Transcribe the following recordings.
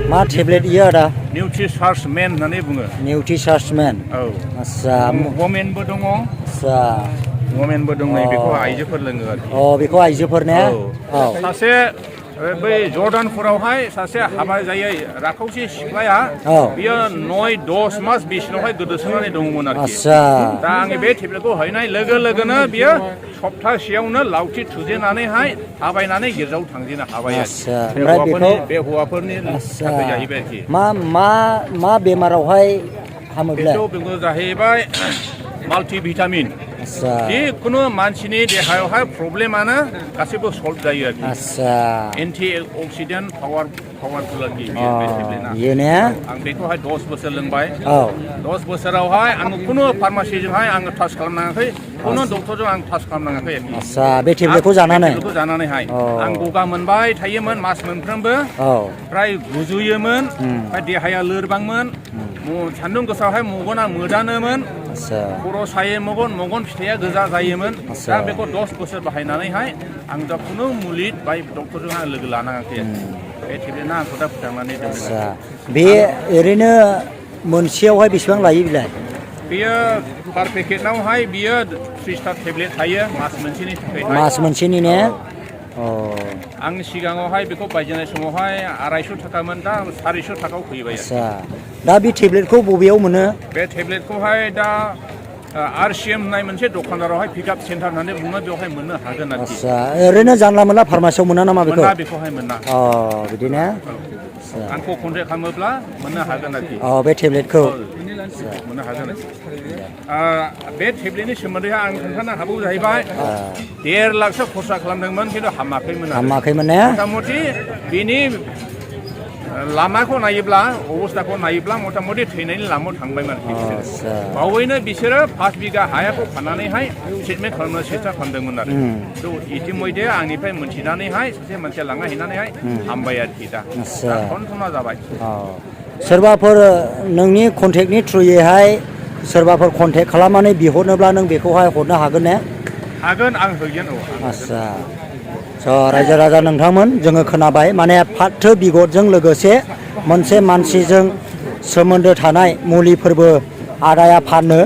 मा टेब्लेट इयो आदा निउट्रिसार्ज मेन होननानै बुङो निउट्रिसार्जमेन औ आच्छा वमेनबो दङ आच्छा वमेनबो दङ बेखौ आइजोफोर लोङो आरोखि बेखौ आइजोफोर ने औ सासे बै जर्डानफोरावहाय सासे हाबा जायै राखावसि सिख्लाया बियो 9-10 मास बिसिनावहाय गोदोसोनानै दङमोन आरोखि दा आङो बे टेब्लेटखौ हैनाय लोगो लोगोनो बियो सप्तासेयावनो लावथि थुजेनानैहाय थाबायनानै गिर्जायाव थांजेनो हाबाय आरो बे हौवाफोरनि थाखाय जाहैबाय आरोखि मा बेमारावहाय हामोब्ला बेखौ जाहैबाय माल्टि भिटामिन जिखुनु मानसिनि देहायावहाय प्रब्लेमानो गासैबो सल्भ जायो आरोखि एन्टि अक्सिडेन्ट पावारफुल आरोखि आं बेखौहाय 10 बोसोर लोंबाय 10 बोसोरावहाय आङो खुनु फार्मासिजोंहाय आङो टाच खालामनाङाखै खुनु डक्टरजों आं टाच खालामनाङाखै बे टेब्लेटखौ जानानैहाय आं गगा मोनबाय थायोमोन मास मोनफ्रोमबो फ्राय गुजुयोमोन ओमफ्राय देहाया लोरबांमोन सान्दुं गोसायावहाय मेगना मोदानोमोन खर' सायो मेगन फिथाइया गोजा जायोमोन दा बेखौ 10 बोसोर बाहायनानैहाय आं दा खुनु मुलि बाय डक्टरजों आं लोगो लानाङाखै बे टेब्लेटआ आंखौ दा फोथांनानै दोनदों बे ओरैनो मोनसेयावहाय बेसेबां लायो बिलाय बेयो पार पेकेटआवहाय बियो 30टा टेब्लेट थायो मास मोनसेनि थाखाय मास मोनसेनि ने आं सिगाङावहाय बेखौ बायजेननाय समावहाय 250 थाखामोन दा 400 थाखायाव फैबाय दा बे टेब्लेटखौ बबेयाव मोनो बे टेब्लेटखौहाय दा RCM होननाय मोनसे दखानदारावहाय पिकआप सेन्टार होननानै बुङो बेवहाय मोननो हागोन आरोखि ओरैनो जानला मोनला फार्मासियाव मोना नामा बेखौहाय मोना बिदिनो आंखौ कन्टेक्ट खालामोब्ला मोननो हागोन आरोखि बे टेब्लेटखौ मोननो हागोन बे टेब्लेटनि सोमोन्दै आं खोन्थानो हागौ जाहैबाय 1.5 लाखसो खरसा खालामदोंमोन खिन्थु हामाखैमोन ने मथा मथि बिनि लामाखौ नायोब्ला अबस्थाखौ नायोब्ला मथा मथि थैनायनि लामायाव थांबायमोन बावैनो बिसोरो 5 बिगा हायाखौ फाननानैहाय ट्रिटमेन्ट खालामनो सेस्था खालामदोंमोन आरो इतिमयधे आंनिफ्राय मोनथिनानैहाय सासे मानसिया लांना हैनानैहाय हामबाय आरोखि दा खनथना जाबाय सोरबाफोर नोंनि कन्टेक्टनि थ्रुयैहाय सोरबाफोर कन्टेक्ट खालामनानै बिहरनोब्ला नों बेखौहाय हरनो हागोन ने हागोन आं होगोन आच्छा रायजो राजा नोंथांमोन जोङो खोनाबाय माने फाथो बिगुरजों लोगोसे मोनसे मानसिजों सोमोन्दो थानाय मुलिफोरबो आदाया फानो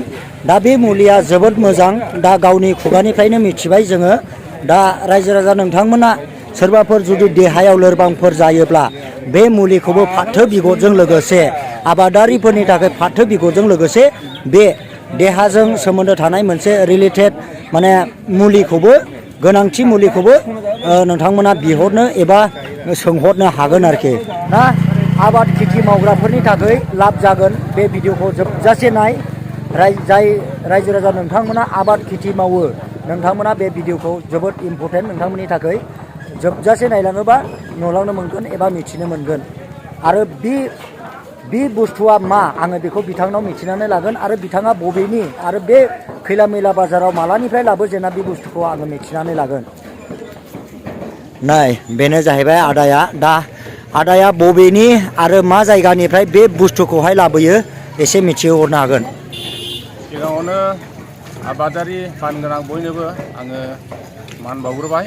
दा बे मुलिया जोबोद मोजां दा गावनि खुगानिफ्रायनो मिथिबाय जोङो दा रायजो राजा नोंथांमोना सोरबाफोर जुदि देहायाव लोरबांफोर जायोब्ला बे मुलिखौबो फाथो बिगुरजों लोगोसे आबादारिफोरनि थाखाय फाथो बिगुरजों लोगोसे बे देहाजों सोमोन्दो थानाय मोनसे रिलेटेड माने मुलिखौबो गोनांथि मुलिखौबो नोंथांमोना बिहरनो एबा सोंहरनो हागोन आरोखि ना आबाद खेथि मावग्राफोरनि थाखाय लाब जागोन बे भिडिअखौ जोबजासे नाय जाय रायजो राजा नोंथांमोना आबाद खेथि मावो नोंथांमोना बे भिडिअखौ जोबोद इम्परटेन्ट नोंथांमोननि थाखाय जोबजासे नायलाङोबा नुलांनो मोनगोन एबा मिथिनो मोनगोन आरो बे बुस्थुआ मा आङो बेखौ बिथांनाव मिथिनानै लागोन आरो बिथाङा बबेनि आरो बे खैला मैला बाजाराव मालानिफ्राय लाबोजेना बे बुस्थुखौ आङो मिथिनानै लागोन नाय बेनो जाहैबाय आदाया दा आदाया बबेनि आरो मा जायगानिफ्राय बे बुस्थुखौहाय लाबोयो एसे मिथिहरनो हागोन सिगाङावनो आबादारि फानगोनां बयनोबो आङो मान बावग्रोबाय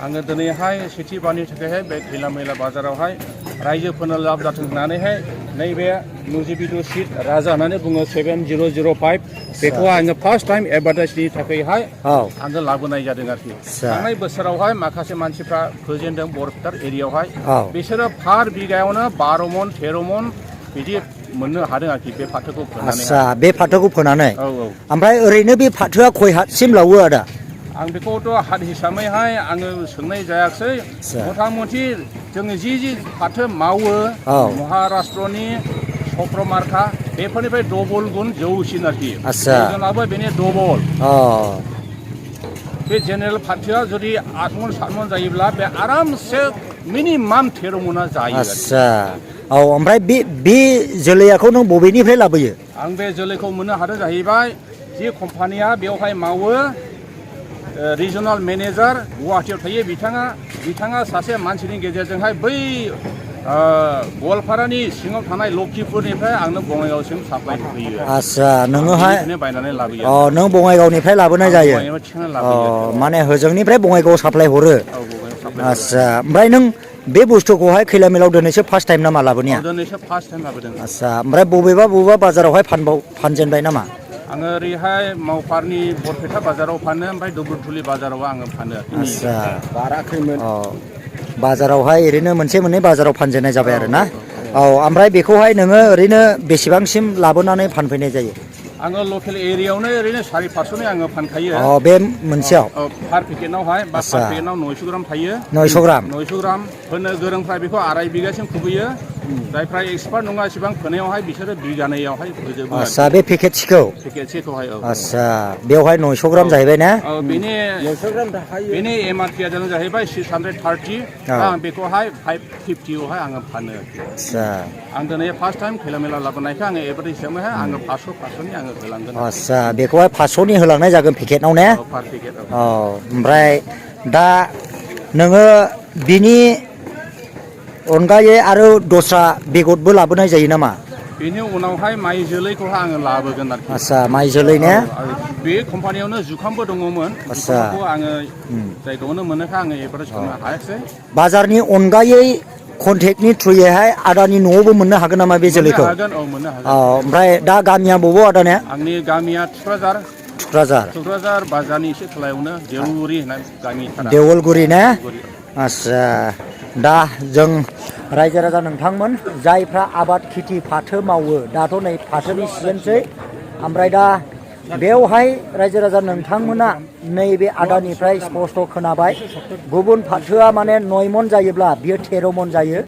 आङो दिनैहाय सेथिबारनि थाखायहाय बे खैला मैला बाजारावहाय रायजोफोरनो लाब जाथों होननानैहाय नैबे नुजिबिदु सिट राजा होननानै बुङो 7005 बेखौ आङो फार्स्ट टाइम एडभार्टाइजनि थाखायहाय आङो लाबोनाय जादों आरोखि थांनाय बोसोरावहाय माखासे मानसिफ्रा फोजेनदों बरपेटा एरियायावहाय बिसोरो पार बिगायावनो 12 मन 13 मन बिदि मोननो हादों आरोखि बे फाथोखौ फोनानै बे फाथोखौ फोनानै ओमफ्राय ओरैनो बे फाथोआ खय हातसिम लावो आदा आं बेखौथ' हात हिसाबैहाय आङो सोंनाय जायाखसै मथा मथि जोङो जि फाथो मावो महाराष्ट्रनि चक्रमार्का बेफोरनिफ्राय डबल गुन जौसिन आरोखि जोंनाबो बेनि डबल बे जेनेरेल फाथोआ जुदि 8 मन 7 मन जायोब्ला बे आरामसे मिनिमाम 13 मना जायो ओमफ्राय बे जोलैखौ नों बबेनिफ्राय लाबोयो आं बे जोलैखौ मोननो हादों जाहैबाय जि कम्पानिया बेवहाय मावो रिजनाल मेनेजार गुवाहाटीयाव थायो बिथाङा सासे मानसिनि गेजेरजोंहाय बै गवालपारानि सिङाव थानाय लखिपुरनिफ्राय आंनो बङाइगावसिम साप्लाइ होयो नोङोहाय बायनानै लाबोयो नों बङाइगावनिफ्राय लाबोनाय माने होजोंनिफ्राय बङाइगाव साप्लाइ हरो ओमफ्राय नों बे बुस्थुखौहाय खैला मिलाव दिनैसो फार्स्ट टाइम नामा लाबोनाया? दिनैसो फार्स्ट टाइम लाबोदों। आदसा ओमफ्राय बबेबा बाजारावहाय फानजेनबाय नामा? आङो ओरैहाय मावफारनि बरपेटा बाजाराव फानो ओमफ्राय दुबुरथुलि बाजाराव आङो फानो। आदसा बाराखैमोन। औ बाजारावहाय ओरैनो मोनसे मोननै बाजाराव फानजेननाय जाबाय आरो ना? औ ओमफ्राय बेखौहाय नोङो ओरैनो बेसेबांसिम लाबोनानै फानफैनाय जायो? आङो लकेल एरियायावनो ओरैनो 550नि आङो फानखायो। बे मोनसेयाव? पार पेकेटावहाय बा पार पेकेटाव 900 ग्राम थायो। 900 ग्राम? 900 ग्राम फोनो गोरोंफ्रा बेखौ आराय बिगासिम खुबैयो। जायफ्रा एक्सपार्ट नङा एसेबां फोनायावहाय बिसोरो बिगानैयावहाय फोजोबो। आदसा बे पेकेटसेखौ? पेकेटसेखौहाय औ। आदसा बेवहाय 900 ग्राम जाहैबाय ना? औ बेनि एमआरपिआ जाहैबाय 630। आं बेखौहाय 550आवहाय आङो फानो। आदसा आं दिनै फार्स्ट टाइम खैला मेला लाबोनायखाय आङो एभारेज हिसाबैहाय आङो 500नि आङो होलांगोन। आदसा बेखौहाय 500नि होलांनाय जागोन पेकेटाव ने? पार पेकेट औ ओमफ्राय दा नोङो बिनि अनगायै आरो दस्रा बेगरबो लाबोनाय जायो नामा? बेनि उनावहाय माइ जोलैखौहाय आङो लाबोगोन आरोखि। आदसा माइ जोलै ने? बे कम्पानियावनो जुखामबो दङमोन। आदसा जुखामखौ आङो जायगायावनो मोनोखा आङो एभारेज खालामनो हायाखिसै। बाजारनि अनगायै कन्टेक्टनि थ्रुयैहाय आदानि न'आवबो मोननो हागोन नामा बे जोलैखौ? मोननो हागोन। ओमफ्राय दा गामिया बबाव आदानिया? आंनि गामिया थुक्राझार बाजारनि एसे खोलायावनो देवलगुरि होननाय गामि। देवलगुरि ने? आदसा दा जों रायजो राजा नोंथांमोन जायफ्रा आबाद खेथि फाथो मावो दाथ' नै फाथोनि सिजोनसै ओमफ्राय दा बेवहाय रायजो राजा नोंथांमोना नैबे आदानिफ्राय स्पस्ट' खोनाबाय गुबुन फाथोआ माने 9 मन जायोब्ला बियो 13 मन जायो।